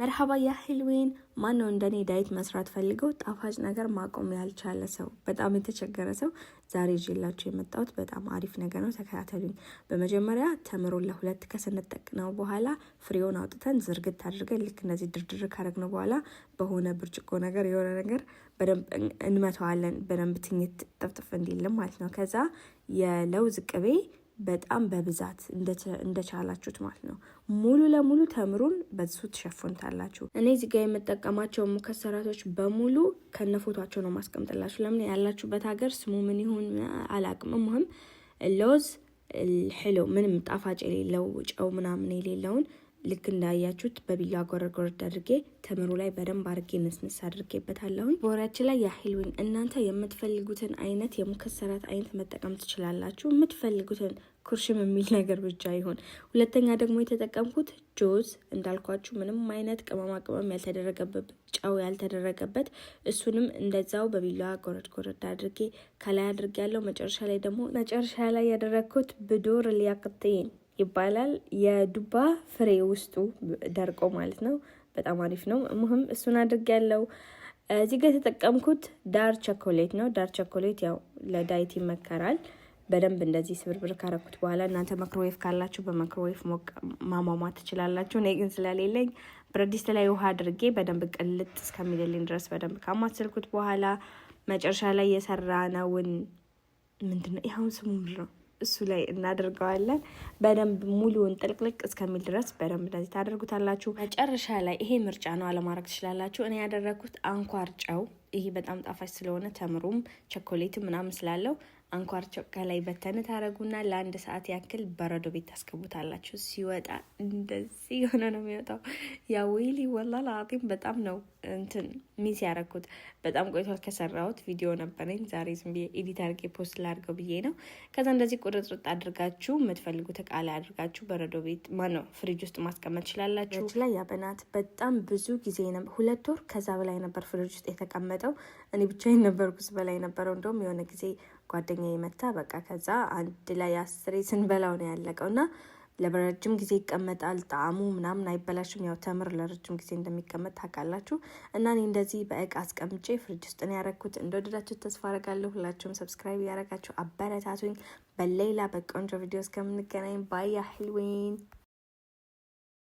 مرحبا يا حلوين። ማነው እንደኔ diet መስራት ፈልገው ጣፋጭ ነገር ማቆም ያልቻለ ሰው፣ በጣም የተቸገረ ሰው? ዛሬ ይዤላችሁ የመጣሁት በጣም አሪፍ ነገር ነው። ተከታተሉኝ። በመጀመሪያ ተምሮን ለሁለት ከሰነጠቅነው በኋላ ፍሬውን አውጥተን ዝርግት አድርገን ልክ እንደዚህ ድርድር ካረግነው በኋላ በሆነ ብርጭቆ ነገር የሆነ ነገር በደንብ እንመተዋለን። በደንብ ትኝት ጥፍጥፍ እንዲልም ማለት ነው። ከዛ የለውዝ ቅቤ በጣም በብዛት እንደቻላችሁት ማለት ነው። ሙሉ ለሙሉ ተምሩን በሱ ትሸፍኑታላችሁ። እኔ እዚህ ጋር የምጠቀማቸው ሙከሰራቶች በሙሉ ከነፎቷቸው ነው ማስቀምጥላችሁ። ለምን ያላችሁበት ሀገር ስሙ ምን ይሁን አላቅም። المهم اللوز الحلو ምንም ጣፋጭ የሌለው፣ ጨው ምናምን የሌለውን ልክ እንዳያችሁት በቢላ ጎረድ ጎረድ አድርጌ ተምሩ ላይ በደንብ አድርጌ ንስንስ አድርጌበታለሁኝ። በወሬያችን ላይ يا حلوين እናንተ የምትፈልጉትን አይነት የ مكسرات አይነት መጠቀም ትችላላችሁ። የምትፈልጉትን ኩርሽም የሚል ነገር ብቻ ይሁን። ሁለተኛ ደግሞ የተጠቀምኩት جوز እንዳልኳችሁ ምንም አይነት ቅመማ ቅመም ያልተደረገበት፣ ጨው ያልተደረገበት፣ እሱንም እንደዛው በቢላዋ ጎረድ ጎረድ አድርጌ ከላይ አድርጌ ያለው። መጨረሻ ላይ ደግሞ መጨረሻ ላይ ያደረግኩት بذور اليقطين ይባላል። የዱባ ፍሬ ውስጡ ደርቆ ማለት ነው። በጣም አሪፍ ነው። المهم እሱን አድርጌ ያለው። እዚህ ጋር የተጠቀምኩት dark chocolate ነው። Dark chocolate ያው ለ diet ይመከራል። በደንብ እንደዚህ ስብርብር ካረኩት በኋላ እናንተ መክሮዌፍ ካላችሁ በመክሮዌፍ ሞቅ ማሟሟት ትችላላችሁ። እኔ ግን ስለሌለኝ ብረት ድስት ላይ ውሃ አድርጌ በደንብ ቅልጥ እስከሚልልኝ ድረስ በደንብ ካማሰልኩት በኋላ መጨረሻ ላይ የሰራነውን ምንድነው ይኸውን ስሙ ምንድን ነው እሱ ላይ እናደርገዋለን። በደንብ ሙሉውን ጥልቅልቅ እስከሚል ድረስ በደንብ እንደዚህ ታደርጉታላችሁ። መጨረሻ ላይ ይሄ ምርጫ ነው፣ አለማድረግ ትችላላችሁ። እኔ ያደረግኩት አንኳር ጨው፣ ይሄ በጣም ጣፋጭ ስለሆነ ተምሩም ቸኮሌት ምናምን ስላለው አንኳር ጨው ከላይ በተን ታደረጉና ለአንድ ሰዓት ያክል በረዶ ቤት ታስገቡታላችሁ። ሲወጣ እንደዚህ የሆነ ነው የሚወጣው። يا ويلي والله العظيم በጣም ነው እንትን miss ያረኩት። በጣም ቆይቷል ከሰራሁት፣ ቪዲዮ ነበረኝ። ዛሬ ዝም ብዬ edit አድርጌ post ላድርገው ብዬ ነው። ከዛ እንደዚህ ቁርጥርጥ አድርጋችሁ የምትፈልጉት እቃ ላይ አድርጋችሁ በረዶ ቤት ማነው ፍሪጅ ውስጥ ማስቀመጥ ትችላላችሁ። ላይ يا بنات በጣም ብዙ ጊዜ 2 ወር ከዛ በላይ ነበር ፍሪጅ ውስጥ የተቀመጠው። እኔ ብቻዬን ነበርኩ ስበላ የነበረው። እንደውም የሆነ ጊዜ ጓደኛ የመታ በቃ ከዛ አንድ ላይ አስሬ ስንበላው ነው ያለቀው እና ለረጅም ጊዜ ይቀመጣል። ጣዕሙ ምናምን አይበላሽም። ያው ተምር ለረጅም ጊዜ እንደሚቀመጥ ታውቃላችሁ። እና እኔ እንደዚህ በእቃ አስቀምጬ ፍሪጅ ውስጥ ነው ያረኩት። እንደወደዳችሁ ተስፋ አረጋለሁ። ሁላችሁም subscribe ያረጋችሁ አበረታቱኝ። በሌላ በቆንጆ ቪዲዮ እስከምንገናኝ bye يا حلوين።